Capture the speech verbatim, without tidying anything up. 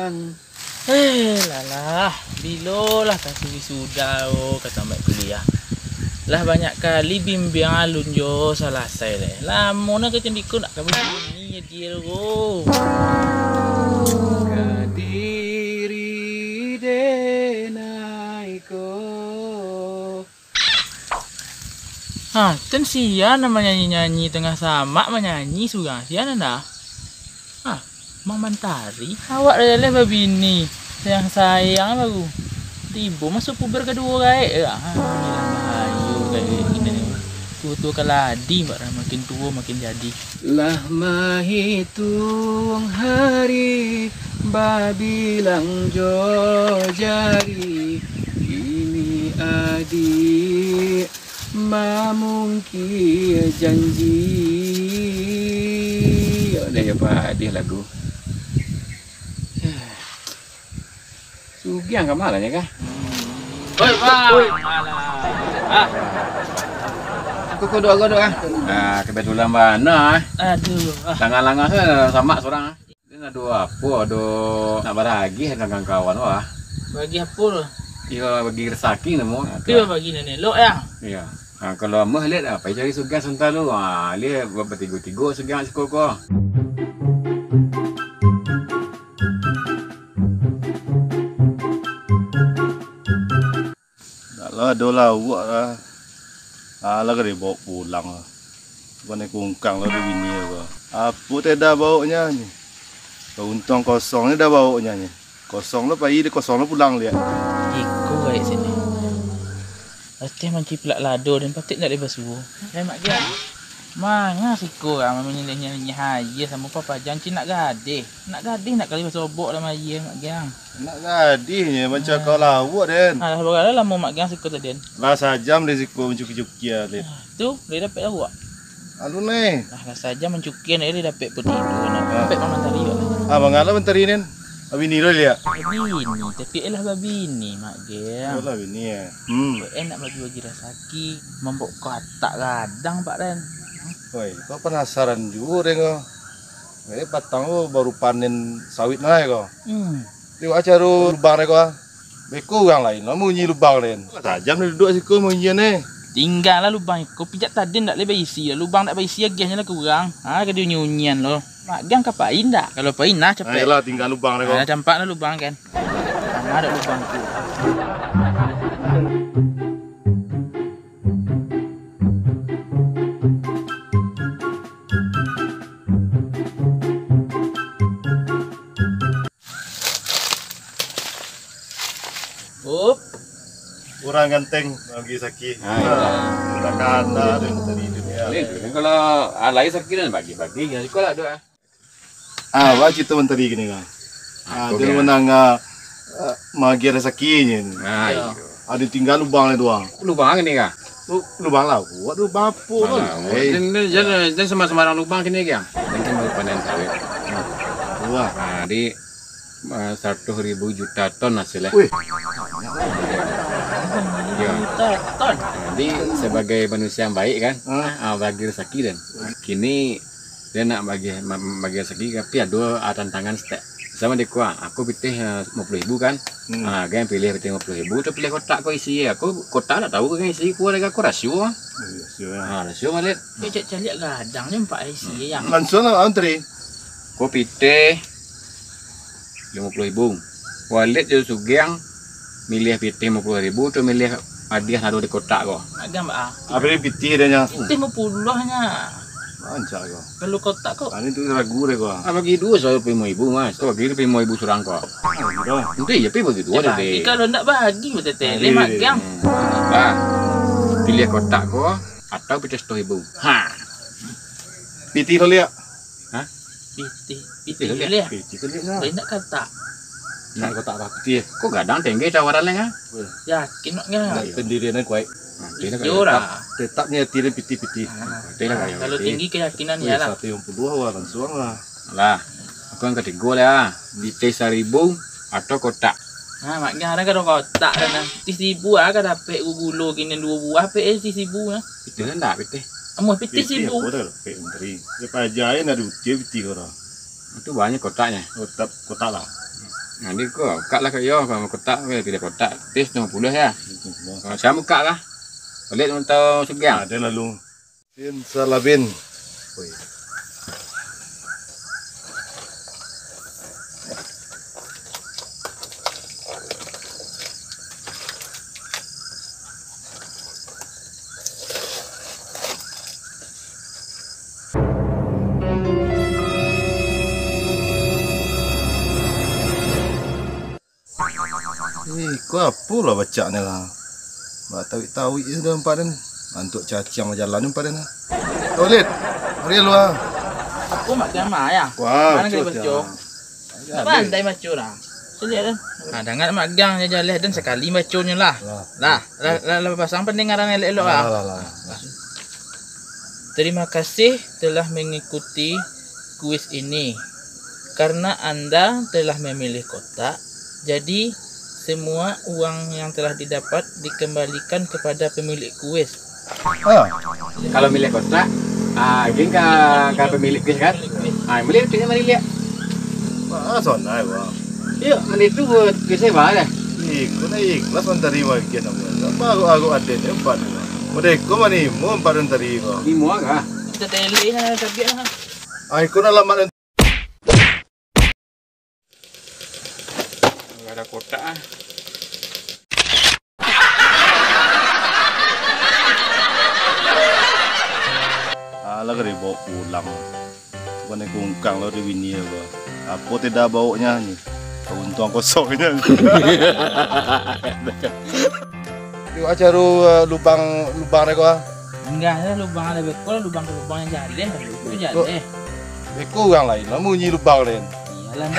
Eh, lalah, bilo lah ka wisuda, oh, ka tamat kuliah. Lah banyak kali bimbiang alun jo salasai lai. Lamo na kecek iko nak ka bagini jadi, oh. Kadiri denai ko. Ha, ten sia nan manyanyi-nyanyi tangah samak manyanyi surang, sia nan dah? Ha, Mang Mantari. Awak lah jaleh babini, sayang-sayang baru tibo masuak puber kaduo gaek. Ha, inilah bahayo gaek kini ni. Tuo-tuo kaladi, Mbak, dah makin tuo makin jadi. Lah mahitung hari, babilang jo jari, kini adik mamungkia janji. Yo, dah yo padih lagu. Sugiang ka malah nyo kah? Oi, Bang. Oi. Alah. Ah. Aku kodok, kodok, ah. Ah, kebetulan bana, ah. Aduh, ah. Tangan langah tu samak surang, ah. Dia ado apo, ado nak baragih dengan kawan, wah. Bagi apo tu? Iyo, bagi resaki namo. Apo bagi nan elok, Yang? Iyo. Ha, kalau amuah lihat, ah, pai cari sugiang santa tu. Ha, lihat batigo-tigo sugiang siko ko. Dak lah, ado lauak lah. Alah, ka dibaok pulang lah. Bukan kungkang lah di bini ko. Apo teh dah baoknyo ni? Untuang kosong ni dah baoknyo ni. Kosong lo pai, kosong lo pulang liak. Iko gaek sini. Ateh manciplak lado dan patik ndak dibasuo. Hai, Mak Giang. Manga siko urang manyilih-nyilih aia samo papajan, cin nak gadih. Nak gadih nak kali basobok dalam aia, Mak Giang. Nak gadih nyo mancakau lauak, den. Alah, bagala lamo Mak Giang siko tadi, den? Lah sajam di siko mancukia-cukia, den. Tu, lai dapek lauak? Alun, lai. Lah, lah sajam mancukia, lai dapek pun tidur, nak. Ah. Dapek Mang Mantari, yo. Ah, mangala Mantari, den? Abini lo liak? Abini, tapi elah babini, Mak Giang. Oh, lah bini, yo. Hmm. Enak bagi-bagi rasaki, mambok katak gadang, Pak, den. Oi, kok panasaran juo, den, ko. Eh, patang ko baru panen sawit nai ko. Hmm. Tengok caro lubang nai ko, ah. Beko urang lain lah maunyi lubang lain. Tajam ni duduak siko maunyian ni. Tinggalah lubang iko, pijak tadi ndak lai baisi lah. Lubang ndak baisi, agiahnyo lah kurang. Ha, ka diunyi-unyian lo. Mak Giang ka pai ndak? Kalau pai nah capek. Ayolah, tingga lubang nai ko. Nah, campak lah lubang kan. Nah, ado lubang tu. Up. Urang ganteng bagi saki. Ah, iyo. Takana tu tadi tu, yo. Boleh tu. Kalau alai saki dan bagi-bagi, yo, sikolah tu, ah. Ah, baa carito Mantari kini ko? Ah, tu mangana, ah, maagiah rasaki nyo. Ah, iyo. Ado tingga lubang lai tu, ah. Lubang kini ko? Lu-, lubang lauak, lubang apo tu? Lubang lauak. Eh. Jan, jan, jan, jan sambarang lubang kini ko. Jan sambarang panen sawit. Wah. Ah, di, ah, saratuih ribu juta ton hasilnyo. Wih. Iyo. Juta ton. Jadi, sabagai manusia yang baik kan, ah, bagi rasaki dan. Kini Dia nak bagi, ma-, bagi rasaki, tapi ado, ah, tantangan saketek. Samo dek ko, ah, aku pitih, ah, limo puluah ribu kan. Hmm. Ah, kan piliah pitih limo puluah ribu, tu piliah kotak ko isi. Aku kotak ndak tahu kan isi, ko ado ko rasio. Rasio, yo. Ah, rasio baliak. Kecek caliak gadang ni nampak isi, yo. Langsuang lah, Mantari. Ko pitih limo puluah ribu. Walid jo sugiang, milih pitih limo puluah ribu, tu milih hadiah nan ado di kotak ko. Agak, Mbak, ah. Apo pitih dia nyo? Pitih limo puluah nyo. Rancak ko. Kalau kotak ko? Anu tu ragu deh ko. Ah, bagi duo sajo limo ribu, Mas. Tu bagi limo ribu surang ko. Ah, gitu. Nanti ya, pi bagi duo deh. Kalau ndak bagi, betul-betul. Mak Giang. Nah, pilih kotak ko atau pitih saratus ribu. Ha. Pitih lo liak. Hah? Pitih, pitih tu liak. Pitih tu liak, nah. Indak kotak. Nak kotak apo? Pitih. Kok gadang tinggi tawaran lai, ah? Yakin, Mak, ndak? Pendirian kuaik. Nah, pitih lah. Iyo lah. Tetap, tetap niati pitih-pitih. Ah, kalau tinggi keyakinan, iyolah. Saratus limo puluah wah, langsuang lah. Lah, aku yang katigo lah. Pitih saribu atau kotak. Ha, Mak Giang, kan ado kotak kan. Pitih saribu ah, kan dapek gugulo kini duo buah, pitih saribu nah. Pitih ndak, pitih. Amuah pitih saribu. Apo dah, Pak Menteri? Yo, paja nak diutir pitih ko dah. Itu banyak kotaknyo. Kotak, kotak lah. Nah, di ko, buka lah ko yo, kalau kotak, weh, pilih kotak, tis limo puluah ya. Kalau siapa buka lah? Pelit mantau sugiang. Ada lalu. Bin Salabin. Oi. Eh, iko apo lah bacaknyo lah. Batawik-tawik je dah nampak den. Antuak caciang bajalan nampak den lah. Walid, mari lu ah. Aku mak kian mah ya. Wah, mana kali baco? Pandai baco dah. Sudah dah. Nah, dangat mak gang je jaleh dan sakali baconyo lah. Lah, lah, lah, lah, pasang pendengaran elok-elok lah. Lah, lah, lah. Terima kasih telah mengikuti kuis ini. Karena Anda telah memilih kotak, jadi semua uang yang telah didapat dikembalikan kepada pemilik kuis. Ah. Kalau milih kotak, ah, gin ka, ka pemilik kuis kan? Ah, milih kuis mari lihat. Ah, sonai, Bang. Iyo, mani tu buat kuis saya dah. Iko na ikhlas mantarimo agian amuah. Baru-baru aden empat. Mereka manimo empat mantarimo. Nimo agak. Kita tele sana tabiat lah. Ah, iko na alamat. Nggak ada kotak ah. Alah, ka dibawa pulang. Bukan kungkang lo di bini apa. Apo tidak bawoknya ni? Untuang kosongnyo. Yo, acaro, eh, lubang, lubang dek ko ah. Inggah lah lubang ada beko, lubang ka lubang nan jaleh, itu jaleh. Beko urang lain lah munyi lubang den. Iyalah.